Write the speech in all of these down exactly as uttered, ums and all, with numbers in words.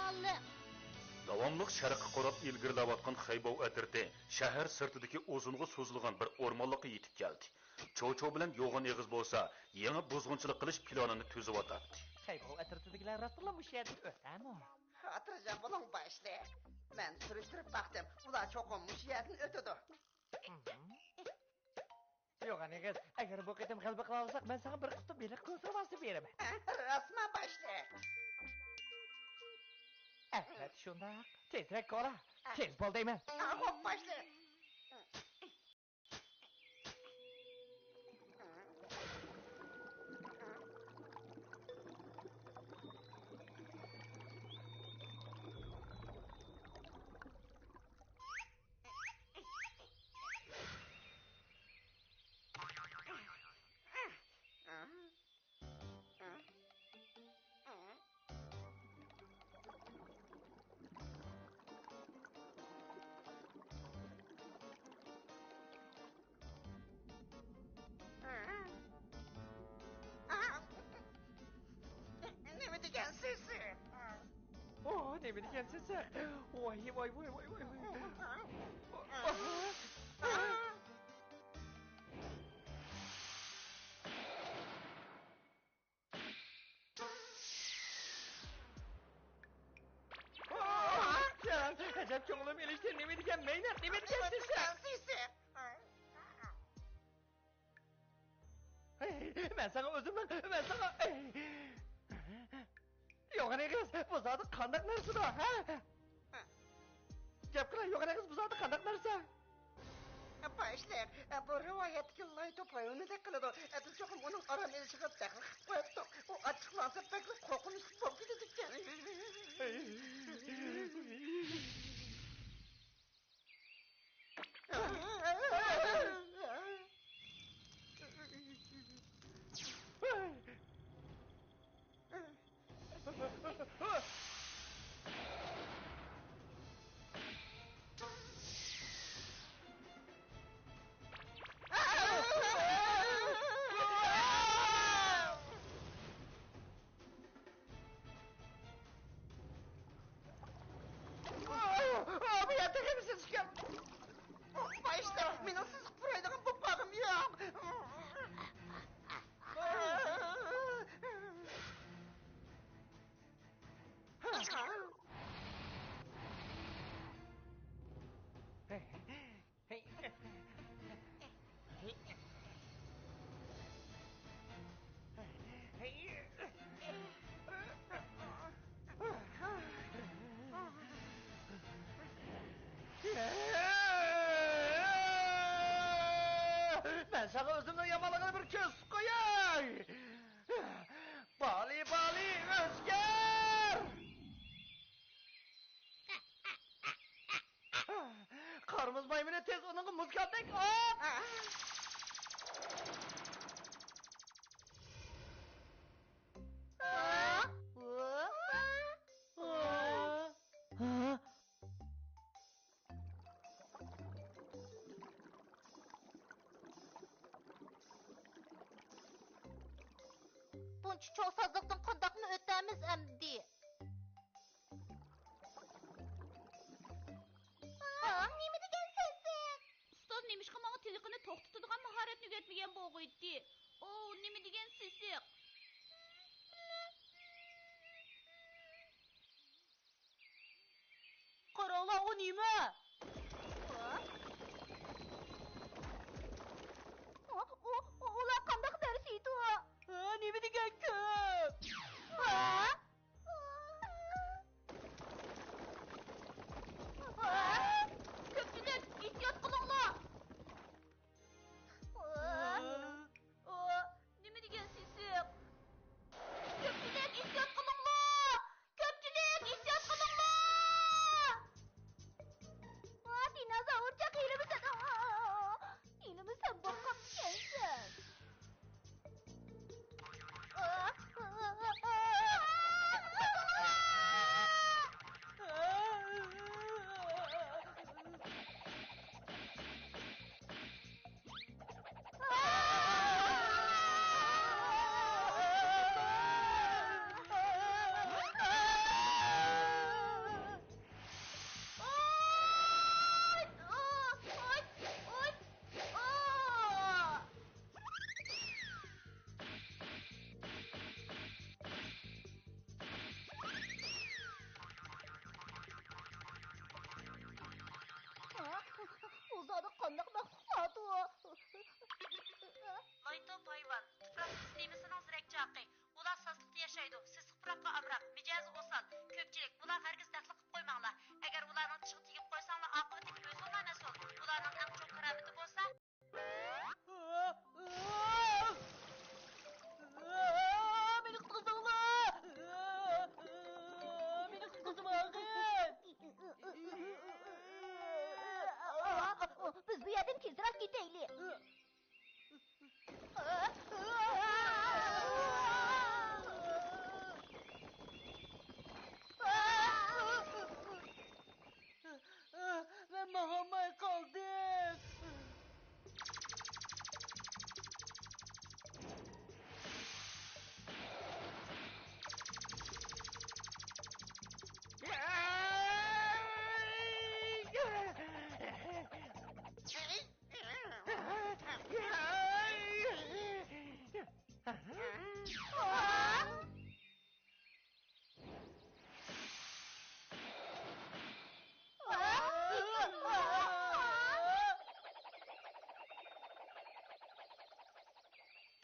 داۋاملىق شەرققە قاراپ ئىلگىرىلەۋاتقان خەيبوۋ ئەترىتى شەھەر سىرتىدىكى ئۇزۇنغا سوزۇلغان بىر ئورمانلىققا يېتىپ كەلدى. چوچۇ بىلەن يوغان ئېغىز بولسا يېڭى بۇزغۇنچىلىق قىلىش پىلانىنى تۈزۈۋاتاتتى. خەيبوۋ ئەترىتىدىكىلەر راستتىنلا مۇشۇ يەردىن ئۆتەمۇ؟ خاتىرجەم بولۇڭ، باشلىق. مەن سۈرۈشتۈرۈپ باقتىم، ئۇلار چوقۇم مۇشۇ يەردىن ئۆتىدۇ. يوغان ئېغىز، ئەگەر بۇ قېتىم غەلىبە قىلالىساق، مەن ساڭا بىر قۇتا بېلىق كونسېرۋاسى بېرىمەن. راستمۇ، باشلىق؟ ئەلۋەتتە شۇنداق. تېزرەك كولا. تېز بول دەيمەن. خوپ، باشلىق. نېمە دېگەن سېسىق؟ ئوھ، نېمە دېگەن سېسىق؟ ۋاي، ۋاي، ۋاي. ئەجەب كۆڭلۈم ئېلىشتى، نېمە دېگەن مەينەت، نېمە دېگەن سېسىق؟ ھەي، مەن ساڭا ئۆزۈمنىڭ، مەن ساڭا، ئەي. يوغان ئېغىز، بۇ زادى قانداق نەرسىدۇ، ھە؟ گەپ قىلە، يوغان ئېغىز، بۇ زادى قانداق نەرسە؟ باشلىق، بۇ رىۋايەتتىكى لاي توپ ھايۋىنىدەك قىلىدۇ. بىز چوقۇم ئۇنىڭ ئارام ئېلىشىغا دەخلى قىلىپ قويۇپتۇق. ئۇ ئاچچىقلانسا بەكلا قورقۇنچلۇق بولۇپ كېتىدىكەن. بۇ يەردە ھەممىسى چىقىپ. باشلىق، مېنىڭ سېسىق پۇرايدىغان بولۇپ قالغىنىم يوق. مەن ساڭا ئۆزۈمنىڭ يامانلىقىنى بىر كۆرسىتىپ قوياي. بالى، بالى، ئۆزگەر! قارىمۇز مايمۇنى، تېز ئۇنىڭغا مۇز كاتەك ئات! بۇنچە چوڭ سازلىقتىن قانداقمۇ ئۆتەمىز ئەمدى؟ ئاھ، نېمە دېگەن سېسىق! ئۇستاز نېمىشقا ماڭا تىنىقىنى توختىتىدىغان ماھارەتنى ئۆگەتمىگەن بولغىيتتى؟ ئوۋ، نېمە دېگەن سېسىق! قاراڭلار، ئۇ نېمە؟ ئۇ، ئۇ، ئۇلار قانداق نەرسە ئىدى؟ ھە، نېمە دېگەن كۆپ؟ ھە؟ كۆپچىلىك، ئېھتىيات قىلىڭلار! ئۇ، نېمە دېگەن سېسىق؟ كۆپچىلىك، ئېھتىيات قىلىڭلار! كۆپچىلىك، ئېھتىيات قىلىڭلار!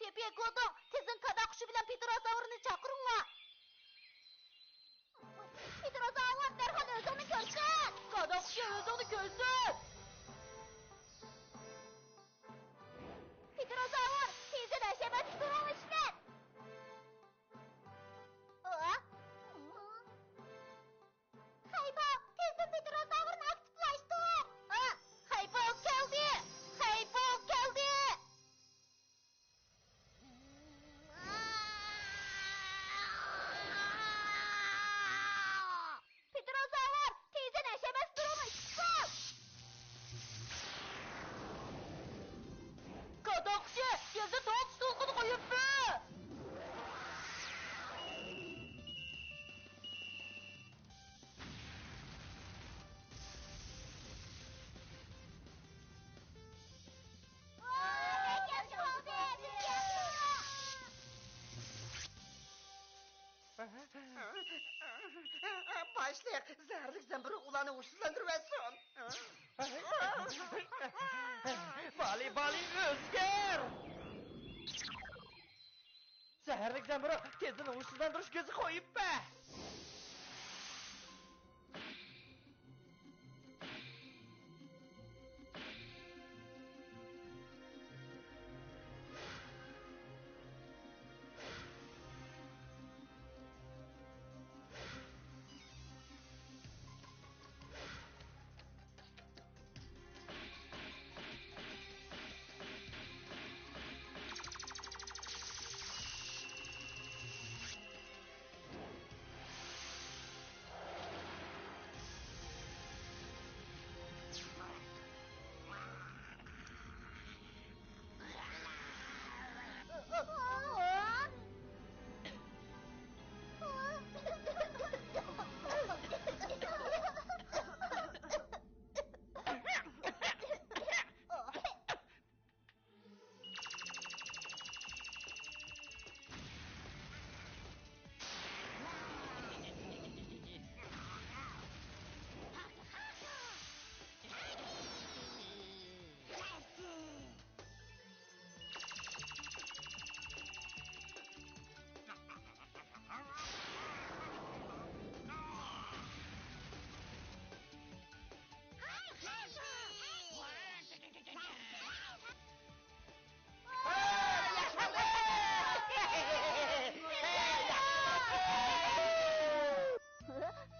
كېپىيە كودۇڭ، تېزدىن كادا قۇشى بىلەن پېتروزاۋرنى چاقىرىڭلار. پېتروزاۋر، دەرھال ئۆزۈڭنى كۆرسەت! كادا قۇشى، ئۆزۈڭنى كۆرسەت! پېتروزاۋر، تېزدىن ھەشەمەتنى دۇرۇڭ ئىشلەت! ئا؟ خەيباۋ، تېزدىن پېتروزاۋرنى ئاكتىپلاشتۇر! ئا، خەيباۋ كەلدى! خەيباۋ كەلدى! پېتروزاۋر، تېزدىن ھەشەمەتنى دۇرۇڭ ئىشلەت! كادا قۇشى، يېزا توققۇز تولقۇن قويۇپتۇ! باشلىق، زەھەرلىك زەمبىرەك ئۇلارنى ھوشسىزلاندۇرۇۋەتسۇن. بالى، بالى، ئۆزگەر! زەھەرلىك زەمبىرەك، تېزدىن ھوشسىزلاندۇرۇش كۆزى قويۇپ بەر!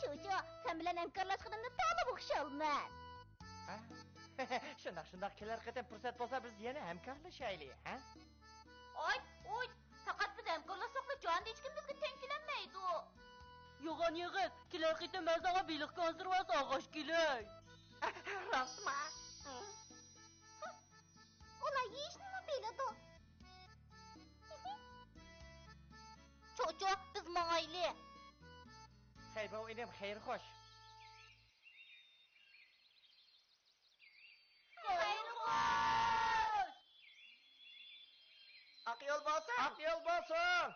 چوچو، سەن بىلەن ھەمكارلاشقىنىمدىن تولىمۇ خۇشالمەن. ھە؟ شۇنداق، شۇنداق، كېلەر قېتىم پۇرسەت بولسا، بىز يەنە ھەمكارلىشايلى، ھە؟ ئاي، ئۇي، پەقەت بىز ھەمكارلاشساقلا، جاھاندا ھېچكىم بىزگە تەڭ كېلەلمەيدۇ. يوغان ئېغىز، كېلەر قېتىم مەن ساڭا بېلىق كونسېرۋاسى ئالغاچ كېلەي. راستما؟ ئۇلار يېيىشنىمۇ بىلىدۇ. چوچو، بىز ماڭايلى. خەيباۋ ئىنىم، خەير خوش. خەير خوش! ئاق يول بولسۇن! ئاق يول بولسۇن!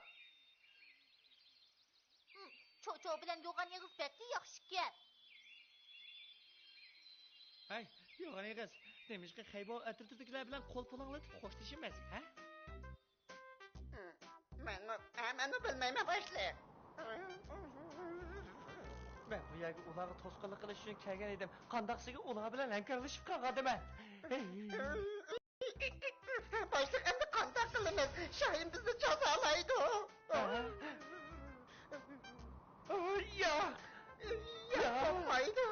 ھىم، چوچو بىلەن يوغان ئېغىز بەكلا ياخشىكەن. ھەي، يوغان ئېغىز، نېمىشقا خەيباۋ ئەترىتىدىكىلەر بىلەن قول پۇلاڭلىتىپ خوشلىشىمىز، ھە؟ مەنمۇ، ھە، مەنمۇ بىلمەيمەن، باشلىق. مەن بۇ يەرگە ئۇلارغا توسقۇنلۇق قىلىش ئۈچۈن كەلگەن ئىدىم. قانداقسىگە ئۇلار بىلەن ھەمكارلىشىپ قالغانىدىمەن. باشلىق، ئەمدى قانداق قىلىمىز؟ شاھىم بىزنى جازالايدۇ. ھە؟ ياق! ياق، بولمايدۇ.